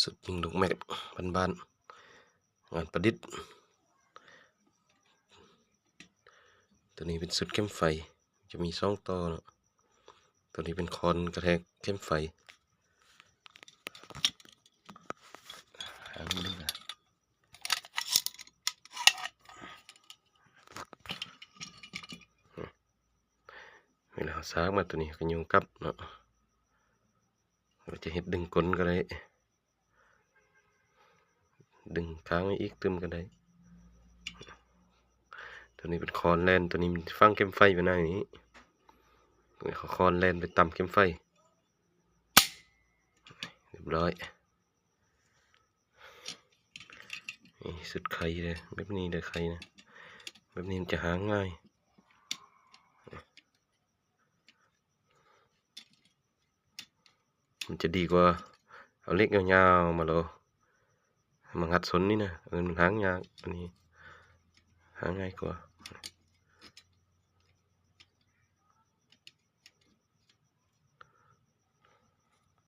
ຊຸດຍິງລູກແມັກບ້ານໆ ງານປະດິດ. ຕົວນີ້ເປັນຊຸດເຂັມໄຟ ຈະມີສອງຕໍ່ເນາະ. ຕົວນີ້ເປັນຄ້ອນກະແທກເຂັມໄຟ. ຫາເບິ່ງດູນະ ເວລາເຮົາສາກມາຕົວນີ້ກໍຍົງກັບເນາະ. ເຮົາຈະເຮັດດຶງກົ້ນກໍໄດ້ ດຶງຄ້າງໄວ້ອີກຕື່ມກໍໄດ້. ຕົວນີ້ເປັນຄ້ອນແລ່ນ ຕົວນີ້ມັນຝັງເຂັມໄຟໄວ້ໃນນີ້ ເຮົາຄ້ອນແລ່ນໄປຕຳເຂັມໄຟ. ຮຽບຮ້ອຍ. ນີ້ຊຸດໄຂເດີ ແບບນີ້ເດີໄຂນະ ແບບນີ້ມັນຈະຫາງ່າຍ. ມັນຈະດີກວ່າເອົາເຫຼັກຍາວໆມາໂລ ມາງັດຊົນນີ້ນະ ເອີ ມັນຫາງ່າຍ ອັນນີ້ຫາງ່າຍກວ່າ.